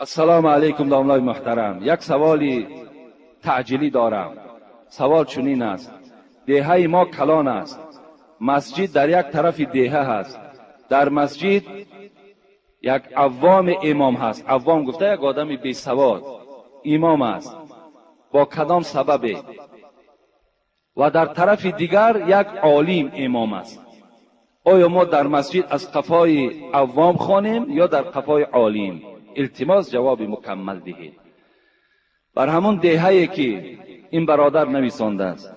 Ассалому алайкум, домлаи муҳтарам. Як саволи таъҷилӣ дорам. Савол чунин аст. Деҳаи мо калон аст. Масҷид дар як тарафи деҳа ҳаст. Дар масҷид як аввом имом ҳаст. Аввом гуфта як одами бесавод имом аст. Бо кадом сабабе? Ва дар тарафи дигар як олим имом аст. Оё мо дар масҷид аз қафои аввом хонем ё дар қафои олим? Илтимос, ҷавоби мукаммал диҳед. Бар ҳамон деҳае ки ин бародар нависондааст,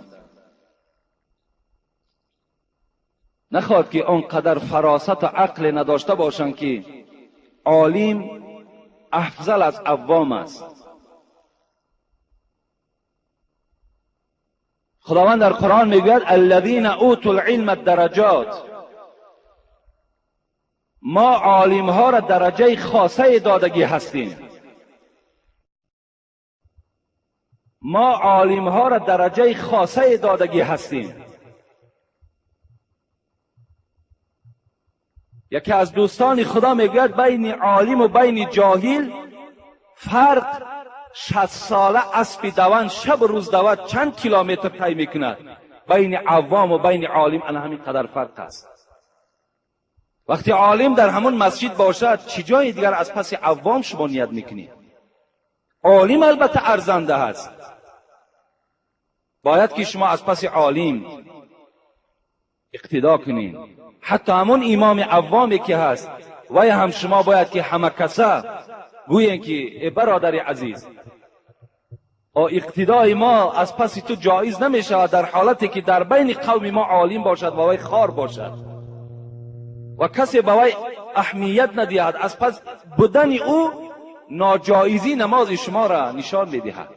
нахоҳад ки он қадар фаросату ақле надошта бошанд, ки олим афзал аз аввом аст. Худованд дар Қуръон мегӯяд: аллазина утул илма дараҷот. Мо олимҳоро дараҷаи хосае додагӣ ҳастем. Мо олимҳоро дараҷаи хосае додагӣ ҳастем. Яке аз дӯстони Худо мегӯяд: байни олиму байни ҷоҳил фарқ 60 сола аспи даванд шабу рӯз давад чанд километр тай мекунад. Байни аввому байни олим ана ҳамин қадар фарқ аст. Вақте олим дар ҳамон масҷид бошад, чӣ ҷои дигар аз паси аввом шумо ният мекунед? Олим албатта арзанда аст. Бояд ки шумо аз паси олим иқтидо кунед. Ҳатто ҳамон имоми аввоме ки ҳаст, вай ҳам шумо бояд ки ҳама каса гӯем ки э бародари азиз, иқтидои мо аз паси ту ҷоиз намешавад дар ҳолате ки дар байни қавми мо олим бошад ва вай хор бошад ва касе ба вай аҳамият надиҳад. Аз пас будани ӯ ноҷоизӣ намози шуморо нишон медиҳад.